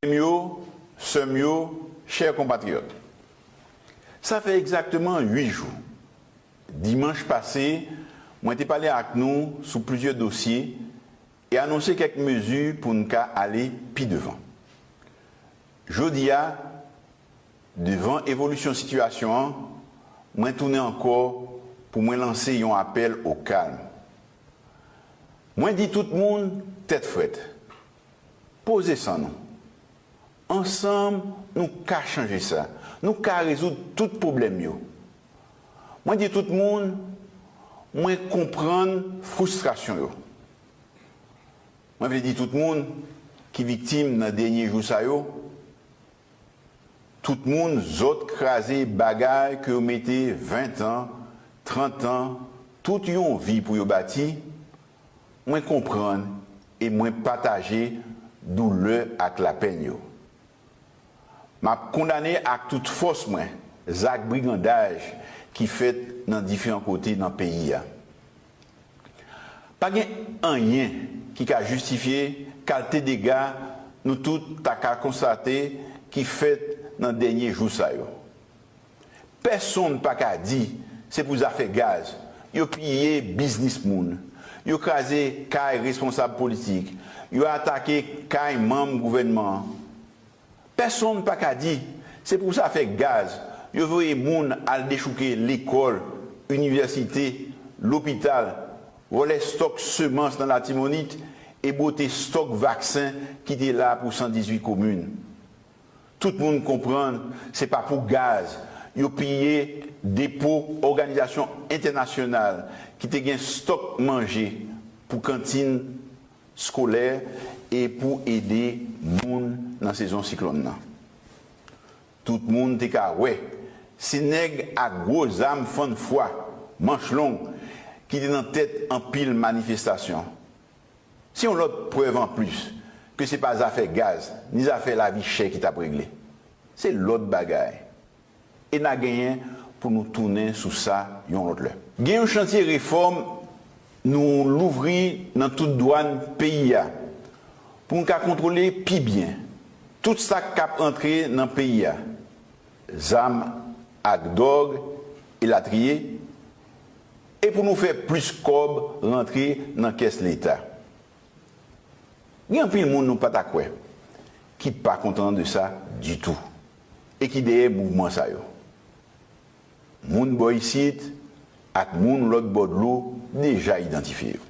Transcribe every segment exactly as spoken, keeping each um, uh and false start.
Frè m yo, sè m yo, chè konpatriyòt, sa fè egzakteman uit jou, dimanch pase, mwen te pale ak nou sou plizyè dosye e anonse kèk mezi pou n ka ale pi devan. Jodi a, devan evolisyon sitiyasyon an, mwen tounen ankò pou mwen lanse yon apèl o kalm. Mwen di tout moun, tèt frèt, poze san nou. Ansanm, nou ka chanje sa. Nou ka rezoud tout pwoblèm yo. Mwen di tout moun, mwen konprann fristrasyon yo. Mwen vle di tout moun ki viktim nan dènye jou sa yo, tout moun zòt kraze bagay ke yo mete ven tan, trant an, tout yon vi pou yo bati, mwen konprann e mwen pataje doulè ak lapenn yo. M ap kondane ak tout fòs mwen zak brigandaj ki fèt nan diferan kote nan peyi a. Pa gen anyen ki ka jistifye kalte dega nou tout ta ka konstate ki fèt nan dènye jou sa yo. Pèsonn pa ka di se pou zafè gaz yo piye biznis moun, yo kraze kay responsab politik, yo atake kay manm gouvènman an. Pèsonn pa ka di se pou zafè gaz yo voye moun al dechouke lekòl, inivèsite, lopital, vòlè stòk semans nan Latibonit e bwote stòk vaksen ki te la pou san dizuit komin. Tout moun konprann se pa pou gaz yo piye depo òganizasyon entènasyonal ki te gen stòk manje pou kantin skolè e pou ede moun nan sezon siklòn nan. Tout moun te ka wè se nèg ak gwo zam fann fwa, manch long, ki te nan tèt anpil manifestasyon. Se yon lòt prèv anplis ke se pa zafè gaz ni zafè lavi chè ki t ap regle. Se lòt bagay. E n a genyen pou nou tounen sou sa yon lòt lè. Gen yon chantye refòm nou louvri nan tout dwàn peyi a pou n ka kontwole pi byen tout sa k ap antre nan peyi a, zam ak dòg, elatriye, e pou nou fè plis kòb rantre nan kès Leta. Gen anpil moun nou pa ta kwè ki pa kontan de sa ditou e ki dèyè mouvman sa yo. Moun bò isit ak moun lòt bò dlo deja idantifye yo.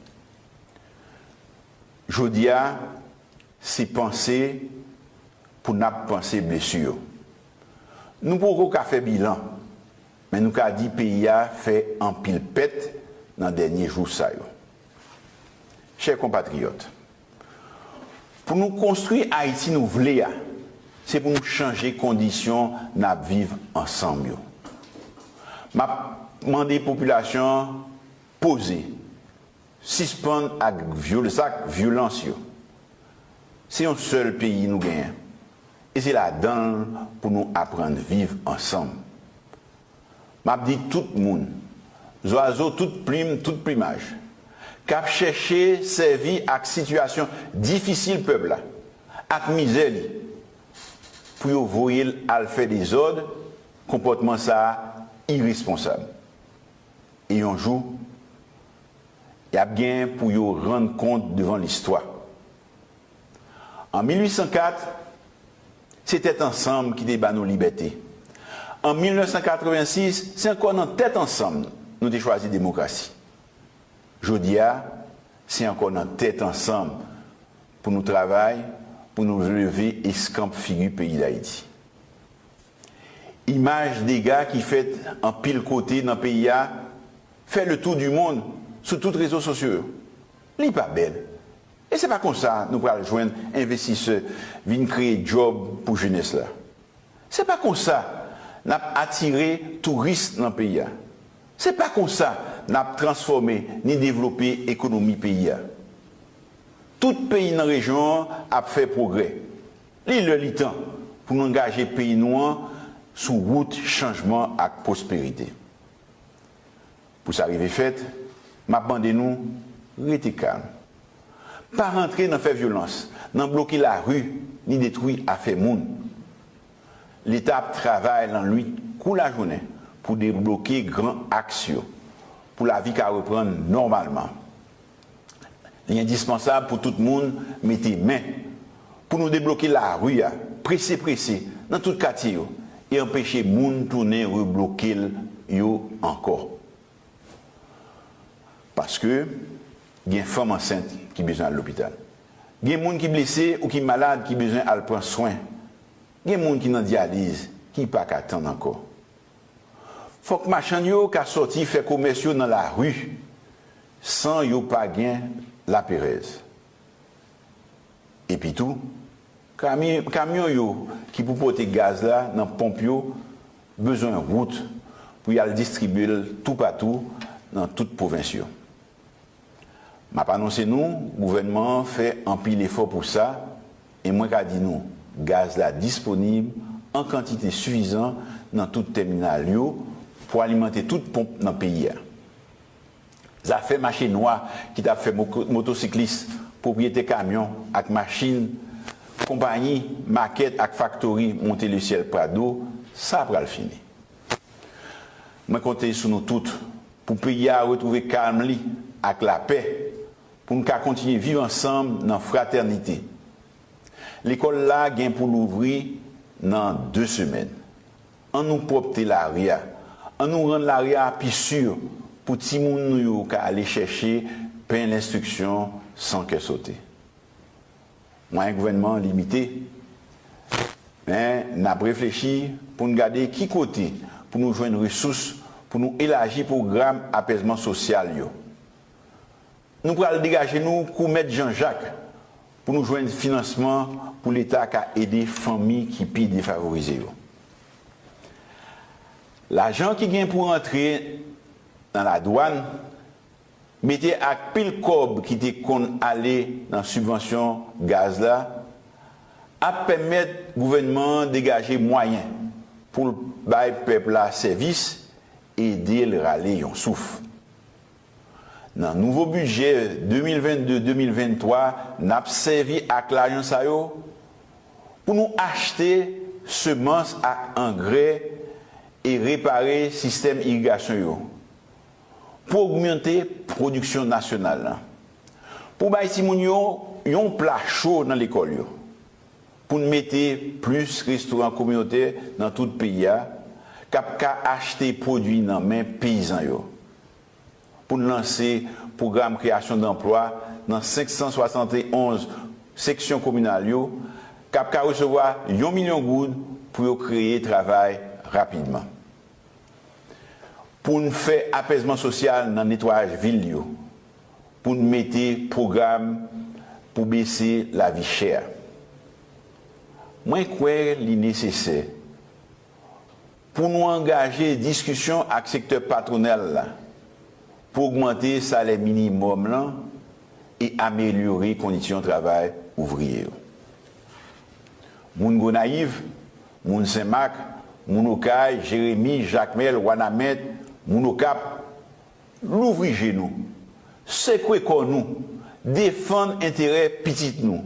Jodi a, se panse pou n ap panse blesi yo. Nou poko ka fè bilan, men nou ka di peyi a fè anpil pèt nan dènye jou sa yo. Chè konpatriyòt, pou nou konstwi Ayiti nou vle a, se pou nou chanje kondisyon n ap viv ansanm yo. M ap mande popilasyon an poze, sispann ak vyol-, zak vyolans yo. Se yon sèl peyi nou genyen, e se ladan l pou nou aprann viv ansanm. M ap di tout moun, zwazo tout plim, tout plimaj, k ap chèche sèvi ak sitiyasyon difisil pèp la ak mizè li pou yo voye l al fè dezòd, konpòtman sa a iresponsab. E yon jou, y ap gen pou yo rann kont devan listwa. An mil uit san kat, se tèt ansanm ki te ba nou libète. An mil nèf san katrevensis, se ankò nan tèt ansanm nou te chwazi demokrasi. Jodi a, se ankò nan tèt ansanm pou nou travay, pou nou leve eskanp figi peyi Dayiti. Imaj dega ki fèt anpil kote nan peyi a fè le tour du monde sou tout rezo sosyo yo. Li pa bèl. E se pa konsa nou pral jwenn envestisè vin kreye djòb pou jenès la. Se pa konsa n ap atire touris nan peyi a. Se pa konsa n ap transfòme ni devlope ekonomi peyi a. Tout peyi nan rejyon an ap fè pwogrè. Li lè li tan pou nou angaje peyi nou an sou wout chanjman ak pwosperite. Pou sa rive fèt, m ap mande nou rete kalm. Pa rantre nan fè vyolans, nan bloke lari, ni detwi afè moun. Leta ap travay lannwit kou lajounen pou debloke gran aks yo, pou lavi ka reprann nòmalman. Li endispansab pou tout moun mete men pou nou debloke lari a, prese prese, nan tout katye yo, e anpeche moun tounen rebloke l yo ankò. Paske gen fanm ansent ki bezwen al lopital. Gen moun ki blese ou ki malad ki bezwen al pran swen. Gen moun ki nan dyaliz ki pa ka tann ankò. Fòk machann yo ka sòti fè komès yo nan lari san yo pa gen laperèz. Epitou, kami- kamyon yo ki pou pote gaz la nan ponp yo bezwen wout pou y al distribye l toupatou nan tout pwovens yo. M ap anonse nou, gouvènman an fè anpil efò pou sa, e mwen ka di nou, gaz la disponib an kantite sifizan nan tout tèminal yo pou alimante tout ponp nan peyi a. Zafè mache nwa ki t ap fè mo- motosiklis, pwopriyetè kamyon ak machin, konpayi, makèt ak faktori monte lesyèl Prado, sa pral fini. Mwen konte sou nou tout pou peyi a retwouve kalm li ak lapè, pou n ka kontinye viv ansanm nan fratènite. Lekòl la gen pou louvri nan de semèn. An nou pwòpte lari a. An nou rann lari a pi si pou timoun nou yo ka ale chèche pen lenstriksyon san kè sote. Mwayen gouvènman an limite, men n ap reflechi pou n gade ki kote pou nou jwenn resous pou nou elaji pwogram apèzman sosyal yo. Nou pral degaje nou kou Mèt Jan Jak pou nou jwenn finansman pou Leta ka ede fanmi ki pi defavorize yo. Lajan ki gen pou rantre nan ladwàn, mete ak pil kòb ki te konn ale nan sibvansyon gaz la, ap pèmèt gouvènman an degaje mwayen pou l bay pèp la sèvis, ede l rale yon souf. Nan nouvo bidjè de mil vennde, de mil venntwa, n ap sèvi ak lajan sa yo pou nou achte semans ak angrè e repare sistèm irigasyon yo, pou ogmante pwodiksyon nasyonal la, pou bay timoun yo yon pla cho nan lekòl yo, pou n mete plis restoran kominotè nan tout peyi a, k ap ka achte pwodui nan men peyizan yo, pou n lanse pwogram kreyasyon danplwa nan senk san swasannonz seksyon kominal yo, k ap ka resevwa yon milyon goud pou yo kreye travay rapidman. Pou n fè apèzman sosyal nan netwayaj vil yo, pou n mete pwogram pou bese lavi chè a. Mwen kwè li nesesè pou nou angaje diskisyon ak sektè patwonal la pou ogmante salè minimòm lan e amelyore kondisyon travay ouvriye yo. Moun Gonayiv, moun Senmak, moun Okay, Jeremi, Jakmèl, Wanament, moun Okap, louvri je nou, sekwe kò nou, defann enterè pitit nou.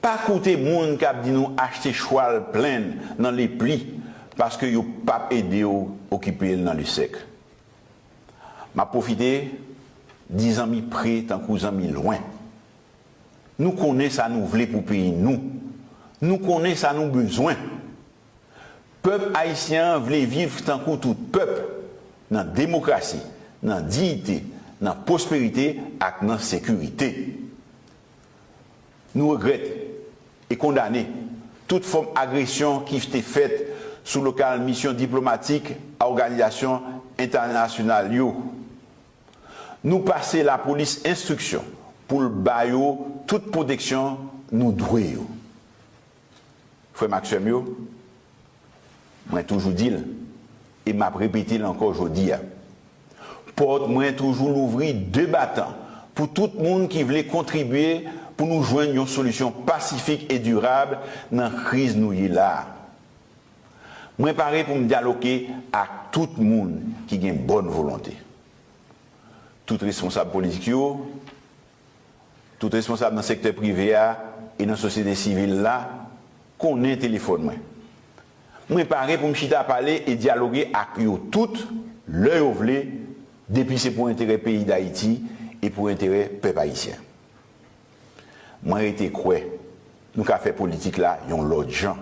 Pa koute moun k ap di nou achte chwal plenn nan lepli paske yo p ap ede w okipe l nan lesèk. M ap pwofite di zanmi pre tankou zanmi lwen. Nou konnen sa nou vle pou peyi nou. Nou konnen sa nou bezwen. Pèp ayisyen an vle viv tankou tout pèp, nan demokrasi, nan diyite, nan pwosperite ak nan sekirite. Nou regrèt e kondane tout fòm agresyon ki te fèt sou lokal misyon diplomatik a òganizasyon entènasyonal yo. Nou pase lapolis enstriksyon pou l ba yo tout pwoteksyon nou dwe yo. Frè m ak sè m yo, mwen toujou di l, e m ap repete l ankò jodi a, pòt mwen toujou louvri de batan pou tout moun ki vle kontribye pou nou jwenn yon solisyon pasifik e dirab nan kriz nou ye la a. Mwen pare pou m dyaloge ak tout moun ki gen bòn volonte. Tout responsab politik yo, Tout responsab nan sektè prive a e nan sosyete sivil la konnen telefòn mwen. Mwen pare pou m chita pale e dyaloge ak yo tout lè yo vle, depi se pou enterè peyi Dayiti e pou enterè pèp ayisyen. Mwen rete kwè nou ka fè politik la yon lòt jan.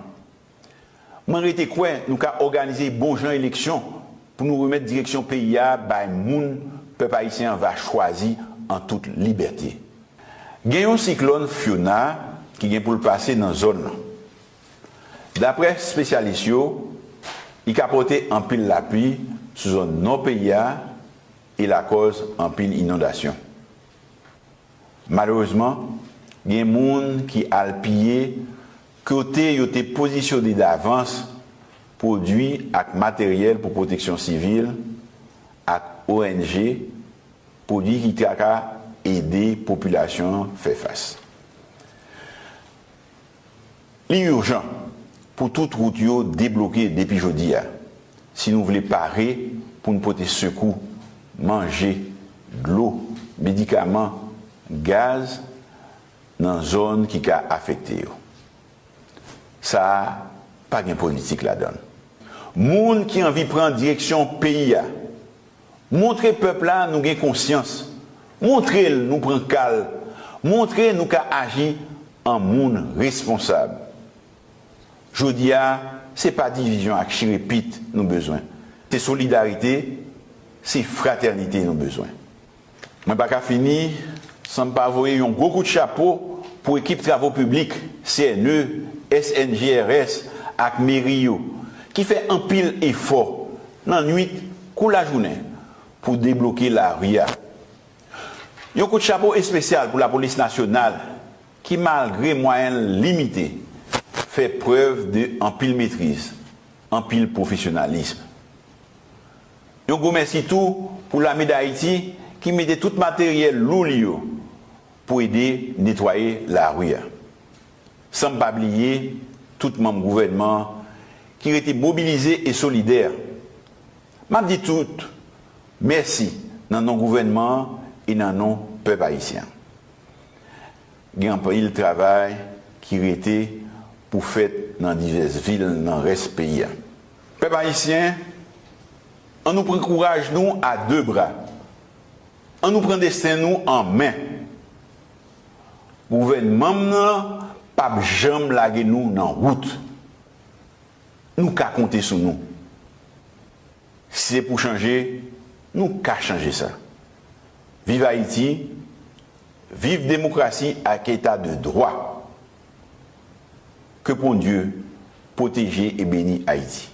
Mwen rete kwè nou ka òganize bon jan eleksyon pou nou remèt direksyon peyi a bay moun pèp ayisyen an va chwazi an tout libète. Gen yon siklòn Fiona ki gen pou l pase nan zòn nan. Daprè espesyalis yo, li ka pote anpil lapli sou zòn nò peyi a e lakòz anpil inondasyon. Malerezman, gen moun ki al piye kote yo te pozisyone davans pwodui ak materyèl pou pwoteksyon sivil ak O N G, pwodui ki ta ka ede popilasyon an fè fas. Li ijan pou tout wout yo debloke depi jodi a, si nou vle pare pou n pote sekou, manje, dlo, medikaman, gaz nan zòn ki ka afekte yo. Sa a pa gen politik ladan l. Moun ki anvi pran direksyon peyi a, montre pèp la nou gen konsyans. Montre l nou pran ka l. Montre nou ka aji an moun responsab. Jodi a, se pa divizyon ak chire pit nou bezwen. Se solidarite, se fratènite nou bezwen. Mwen pa ka fini san m pa voye yon gwo kout chapo pou ekip travo piblik, C N E, S N G R S ak meri yo, ki fè anpil efò nan nwit kou lajounen pou debloke lari a. Yon kout chapo espesyal pou Lapolis Nasyonal ki, malgre mwayen l limite, fè prèv de anpil metriz, anpil pwofesyonalis. Yon gwo mèsi tou pou Lame Dayiti ki mete tout materyèl lou li yo pou ede netwaye lari a. San m pa bliye tout manm gouvènman an ki rete mobilize e solidè. M ap di tout mèsi nan non gouvènman an e nan non pèp ayisyen an. Gen anpil travay ki rete pou fèt nan divès vil nan rès peyi a. Pèp ayisyen, ann nou pran kouraj nou a de bra. Ann nou pran desten nou an men. Gouvènman m nan p ap janm lage nou nan wout. Nou ka konte sou nou. Si se pou chanje, nou ka chanje sa. Viv Ayiti, viv demokrasi ak eta de dwa. Ke Bondye pwoteje e beni Ayiti.